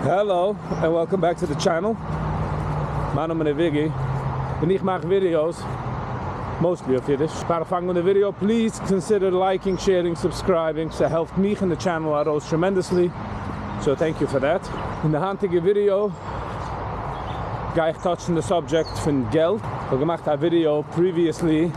Hello and welcome back to the channel. מיין נאמען איז וויגי און איך מאך videos mostly אויף אידיש. פאר איך פאנג אן די video please consider liking, sharing, subscribing, ס'העלפט מיך און די channel ארויס tremendously, so thank you for that. אין די היינטיגע ווידיאו גיי איך touch ן די subject פון געלט. כ'האב געמאכט א video previously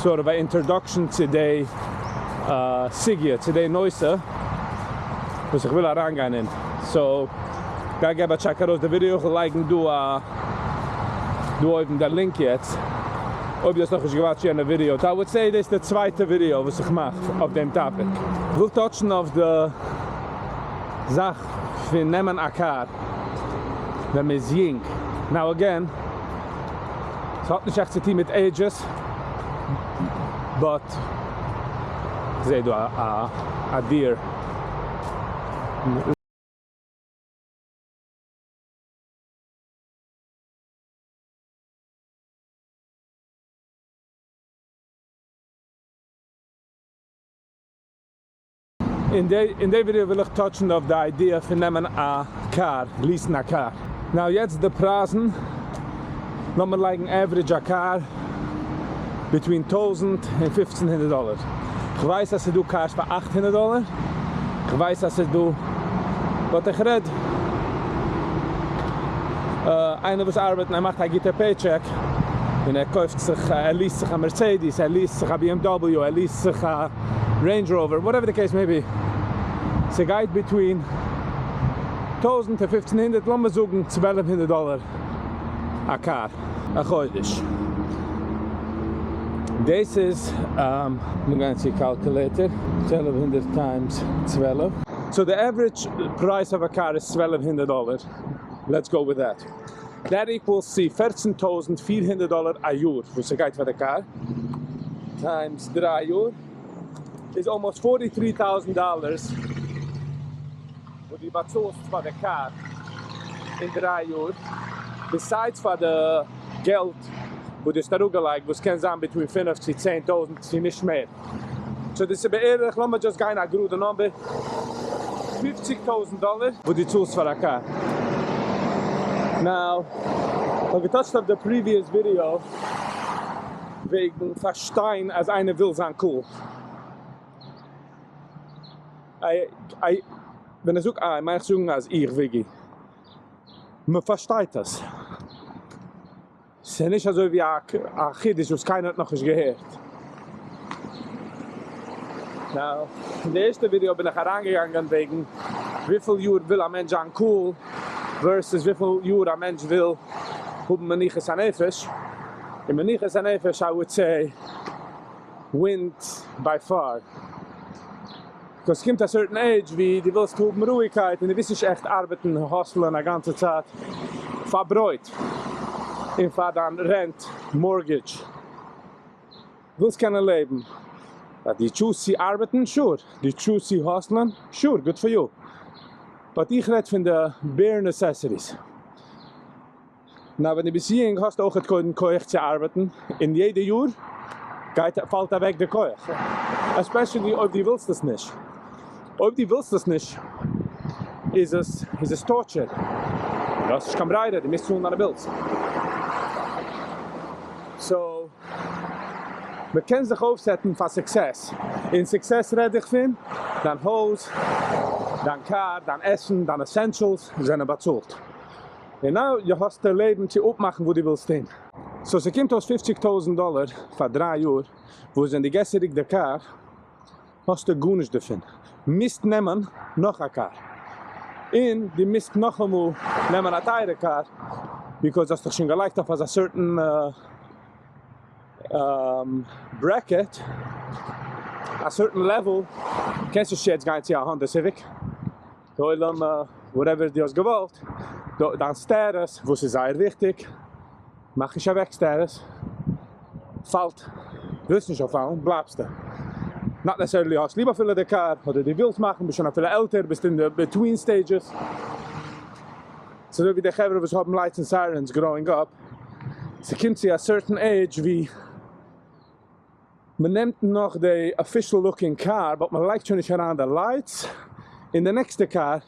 sort of א introduction צו די סוגיא, צו די נושא וואס איך וויל אריינגיין אין. so גיי געב א check ארויס די ווידיאו, איך וועל לייגן דא א דא אויבן די link יעצט אויב דו האסט נאכנישט גע watch ט יענע video. I would say דאס איז די צווייטע ווידיאו וואס איך מאך אויף דעם topic. איך וויל touch ן אויף די זאך פון נעמען א קאר ווען מען איז יונג. Now again. ס'האט נישט עכט צוטון מיט ages, but כ'זעה דא א deer. אין די ווידעא וויל איך touch ן אויף די idea פון נעמען א קאר, lease ן א קאר. Now יעצט די פרייזן, לאמיר לייגן average א קאר between טויזנט און פופצן הונדערט דאלער. כ'ווייס אז ס'איז דא cars פאר 800 דאלער, כ'ווייס אז ס'איז דא, but איך רעד איינער וואס ארבעט און ער מאכט א גוטע paycheck און ער קויפט זיך, ער lease ט זיך א Mercedes, ער lease ט זיך א BMW, ער lease ט זיך א Range Rover, whatever the case may be, ס'גייט between טויזנט און פופצן הונדערט, לאמיר זאגן צוועלף הונדערט דאלער א קאר א חודש. דאס איז, מיר גייען צו calculator, 1200 times 12. So די average price אויף א קאר איז 1200 דאלער, let's go with that. That equals צו 14,400 דאלער א יאר וואס ס'גייט פאר די קאר, times דריי יאר איז almost 43,000 dollars וואס דו באצאלסט פאר די קאר אין דריי יאר, besides פאר די געלט וואס דו האסט אראפגעלייגט וואס קען זיין between פינף צו צען טויזנט צו נישט מער. So דאס איז בערך, לאמיר just גיין א גראדע number, פופציג טויזנט דאלער וואס דו צאלסט פאר א קאר. Now, כ'האב גע touch ט אויף די previous video וועגן פארשטיין אז איינער וויל זיין cool. איי, ווען איך זאג I מיין איך זאגן אז איך וויגי. מ'פארשטייט עס. ס'איז נישט אזוי ווי א חידוש וואס קיינער האט נאכנישט געהערט. Now, אין די ערשטע ווידעא בין איך אריינגעגאנגען וועגן וויפיל יאר וויל א מענטש זיין cool versus וויפיל יאר א מענטש וויל האבן מנוחת הנפש. און מנוחת הנפש I would say wins by far. Because ס'קומט א certain age ווי דו ווילסט האבן רואיגקייט און דו ווילסט נישט עכט ארבעטן און hustle ען א גאנצע צייט פאר ברויט און פאר דיין rent, mortgage. ווילסט קענען לעבן. But דו choose צו ארבעטן, sure. דו choose צו hustle ען, sure, good for you. But איך רעד פון די bare necessities. נאר ווען דו ביסט יונג האסטו אויכעט קודם כח צו ארבעטן, און יעדע יאר גייט פאלט אוועק די כח, especially אויב דו ווילסט עס נישט. אויב דו ווילסט עס נישט איז עס איז עס torture, דו האסט נישט קיין ברירה, דו מוזט צאלן דיינע bills. So מען קען זיך אויפ set ן פאר success, און success רעד איך פון דיין הויז, דיין קאר, דיין עסן, דיין essentials זענען באצאלט. און now דו האסט די לעבן צו אפמאכן וואס דו ווילסט טון. So ס'קומט אויס פופציג טויזנט דאלער פאר דריי יאר, וואס ווען דו געסט צוריק די קאר האסטו גארנישט דערפון, מוזט נעמען נאך א קאר, און דו מוזט נאכאמאל נעמען א טייערע קאר, because האסט דיך שוין געלייגט אויף אזא certain bracket, א certain level, קענסט נישט יעצט גיין צו א Honda Civic. די עולם whatever דו האסט געוואלט, דיין status וואס איז זייער וויכטיג, מאך נישט אוועק status, פאלט, ווילסט נישט אויפפאלן, בלייבסטו. Not necessarily האסט ליב אפילו די קאר, אדער דו ווילסט מאכן, ביסט שוין אפילו עלטער, ביסט אין די between stages. ס'איז אזוי ווי די חברה וואס האבן lights און sirens growing up, ס'קומט צו א certain age ווי מען נעמט נאך די official looking קאר but מען לייגט שוין נישט אריין די lights, און די נעקסטע קאר.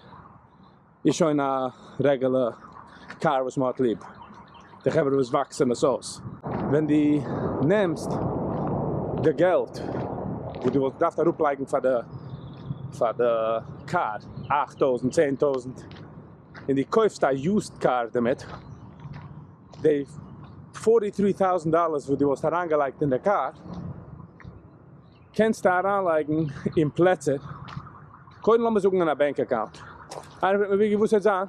איז שוין א רעגולער קאר וואס מען האט ליב, די חברה וואס וואקסען עס אויס. ווען דו נעמסט די געלט וואס דו וואלסט געדארפט אראפלייגן פאר די פאר די קאר, 8000 10,000, און דו קויפסט א used קאר דערמיט, די 43 טויזנט דאלערס וואס דו וואלסט אריינגעלייגט אין די קאר, קענסטו אריינלייגן אין פלעצער, קודם לאמיר זאגן אין א bank account, איינער פרעגט מיר ווי וואס וועט זיין,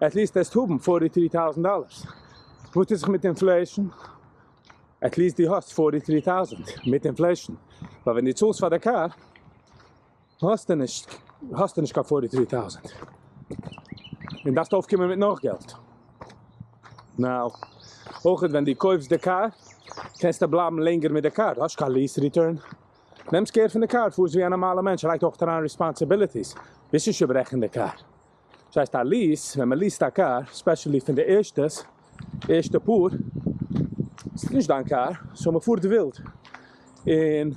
at least וועסט האבן 43 טויזנט דאלערס, וואס טוט זיך מיט inflation? At least דו האסט 43 טויזנט מיט inflation, ווייל ווען דו צאלסט פאר די קאר האסטו נישט האסטו נישט קיין 43 טויזנט, און דארפסט אויפקומען מיט נאך געלט. Now, אויך ווען דו קויפסט די קאר, קענסטו בלייבן לענגער מיט די קאר, דו האסט קיין lease return. נעמסט care פון די קאר, פארסט ווי א נארמאלע מענטש, לייגט אויך אריין responsibilities, ווילסט נישט צוברעכן די קאר. דאס הייסט א lease, ווען מען lease ט א קאר, especially פון די ערשטעס, ערשטע פאר, ס'איז נישט דיין קאר, so מען פארט ווילד, און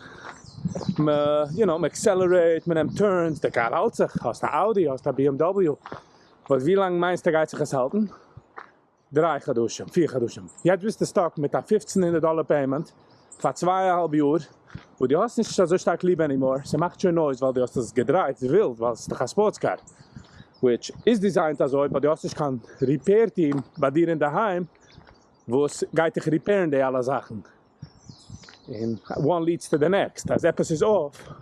מען, you know, מען accelerate, מען נעמט turns, די קאר האלט זיך, האסט א Audi, האסט א BMW, but ווי לאנג מיינסטו גייט זיך עס האלטן? 3 חדשים, 4 חדשים. יעצט ביסטו stuck מיט א 1500 דאלער payment פאר 2.5 יאר, וואו דו האסט נישט אזוי שטארק ליב anymore, ס'מאכט שוין noise ווייל דו האסט עס געדרייווט ווילד, ווייל ס'איז דאך א sports car, which איז designed אזוי, but דו האסט נישט קיין repair team ביי דיר אינדערהיים וואס גייט דיך repair ן די אלע זאכן. און one leads to the next, אז עפעס איז off,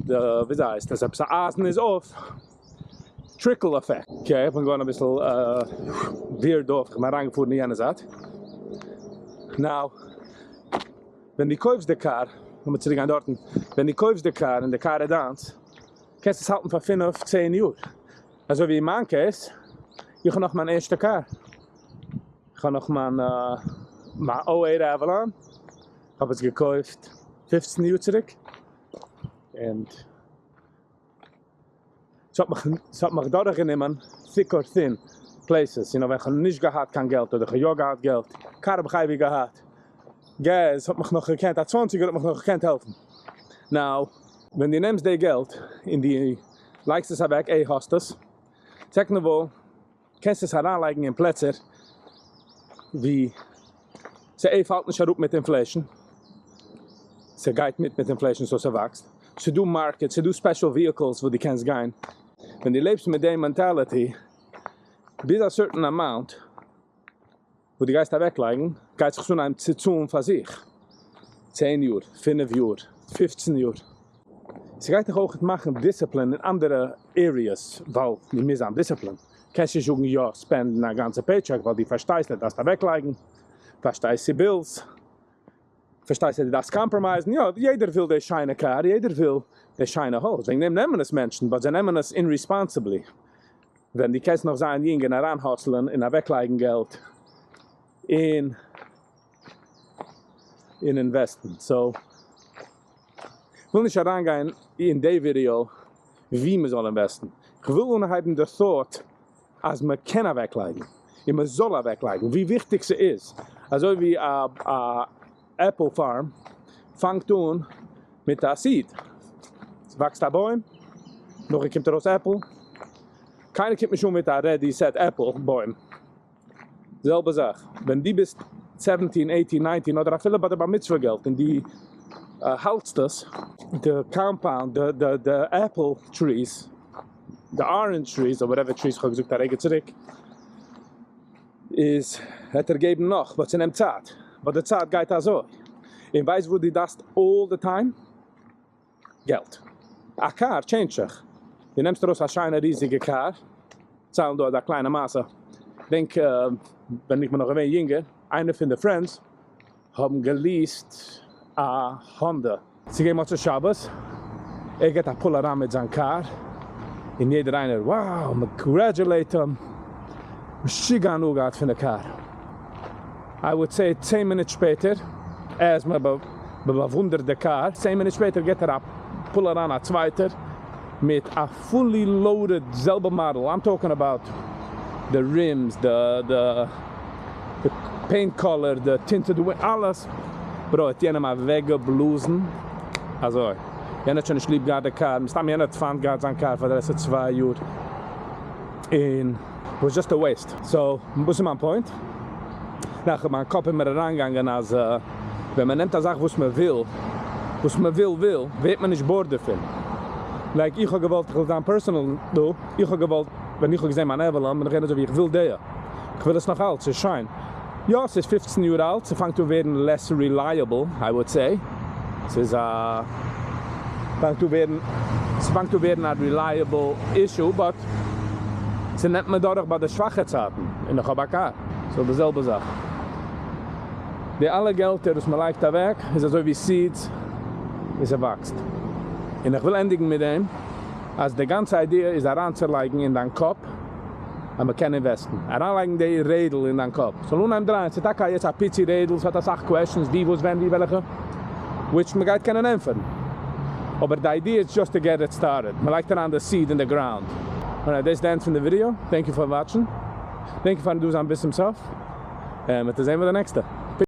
די, וויאזוי הייסט עס, עפעס א אייזן איז off, trickle effect. Okay, איך בין געווארן אביסל weird off, איך בין אריינגעפארן אין יענע זייט. Now, ווען דו קויפסט די קאר, לאמיר צוריק גיין דארטן, ווען דו קויפסט די קאר און די קאר איז דיינס, קענסטו עס האלטן פאר 5, 10 יאר. אזוי ווי אין מיין case, איך האב נאך מיין ערשטע קאר. איך האב נאך מיין מיין 08 Avalon, איך האב עס געקויפט 15 יאר צוריק, און ס'האט מיך דורכגענומען thick or thin places, you know, ווען איך האב נישט געהאט קיין געלט אדער איך האב יא געהאט געלט, קאר האב איך אייביג געהאט, געז האט מיך נאך געקענט, א צוואנציגער האט מיך נאך געקענט העלפן. Now, ווען דו נעמסט די געלט און דו לייגסט עס אוועק, עה האסט עס, second of all, קענסט עס אריינלייגן אין פלעצער ווי ס'פאלט נישט אראפ מיט inflation, ס'גייט מיט מיט inflation so ס'וואקסט, ס'דא market, ס'דא special vehicles וואו דו קענסט גיין. ווען דו לעבסט מיט די mentality, ביז א certain amount וואס דו גייסט אוועקלייגן, גייט זיך עס אנהייבן צו צאלן פאר זיך. 10 יאר, 5 יאר, 15 יאר. ס'גייט דיך אויך מאכן discipline אין אנדערע areas, ווייל דו מוזט זיין disciplined. קענסט נישט זאגן יא spend ן א גאנצע paycheck, ווייל דו פארשטייסט אז דו דארפסט אוועקלייגן, פארשטייסט צו bills, פארשטייסט אז דו דארפסט compromise ן. יא, יעדער וויל די שיינע קאר, יעדער וויל די שיינע הויז, וועגן דעם נעמען עס מענטשן, but זיי נעמען עס irresponsibly. ווען דו קענסט נאך זיין יונג און אריינ hustle ען און אוועקלייגן געלט און invest ן. So, איך וויל נישט אריינגיין אין די ווידעא ווי מען זאל invest ן. איך וויל אנהייבן די thought אז מען קען אוועקלייגן און מען זאל אוועקלייגן, ווי וויכטיג ס'איז. אזוי ווי א apple farm פאנגט אן מיט א seed. ס'וואקסט א בוים, נאכדעם קומט ארויס עפל. קיינער קומט נישט אן מיט א ready set עפל בוים. זעלבע זאך, ווען דו ביסט 17, 18, 19 אדער אפילו ביי די בר מצוה געלט און דו האלטסט עס, די compound, די apple trees, די orange trees, אדער whatever trees איך האב געזאגט א רגע צוריק, איז וועט ער געבן נאך, but ס'נעמט צייט, but די צייט גייט אזוי. און ווייסט וואס דו דארפסט all the time? געלט. א קאר change ט זיך. דו נעמסט ארויס א שיינע ריזיגע קאר, ציילן דא אזא קליינע מעשה, דענק ווען איך בין נאך געווען יונגער, איינער פון די friends האבן גע lease ט א Honda. ס'געווען מוצאי שבת, ער געט א pull אריין מיט זיין קאר, און יעדער איינער wow, מען congratulate אים, משוגע הנאה געהאט פון די קאר. I would say 10 מינוט שפעטער, אז מען באוואונדערט די קאר, 10 מינוט שפעטער געט ער א pull אריין א צווייטער מיט א fully loaded זעלבע model, I'm talking about the rims, the paint color, the tinted window, אלעס, bro, האט יענעם אוועקגעבלאזן, אזוי, יענער האט שוין נישט ליב געהאט די קאר, מסתם יענער האט פיינט געהאט זיין קאר פאר די לעצטע 2 יאר. און was just a waste. So, וואס איז מיין point? נאך מיין קאפ איז מיר אריינגעגאנגען אז ווען מען נעמט א זאך וואס מען וויל, וואס מען וויל וויל, ווערט מען נישט bored דערפון. Like, איך האב געוואלט, איך וויל זיין personal דא, איך האב געוואלט, ווען איך האב געזען מיין Avalon, בין איך געווען אזוי ווי איך וויל די. איך וויל עס נאך אלץ, ס'איז שיין. יא, ס'איז 15 יאר אלט, ס'פאנגט אן ווערן less reliable, I would say. ס'איז א פאנגט אן ווערן, ס'פאנגט אן ווערן א reliable issue, but ס'נעמט מיר דורך ביי די שוואכע צייטן, און איך האב א קאר. So די זעלבע זאך. די אלע געלטער וואס מען לייגט אוועק, איז אזוי ווי seeds, ווי ס'וואקסט. און איך וויל ענדיגן מיט דעם, אז די גאנצע idea איז אריינצולייגן אין דיין קאפ, אז מען קען invest ן. אריינלייגן די רעדל אין דיין קאפ. ס'זאל אנהייבן דרייען, ס'איז טאקע יעצט א פיצי רעדל, ס'האט אסאך questions, ווי, וואס, ווען, ווי, וועלכע, which מען גייט קענען ענטפערן. אבער די idea איז just to get it started. מען לייגט אריין the seed in the ground. Alright, that's the end פון די video. Thank you for watching. Thank you פארן דא זיין ביז צום סוף. און מיר זען ביי די נעקסטע.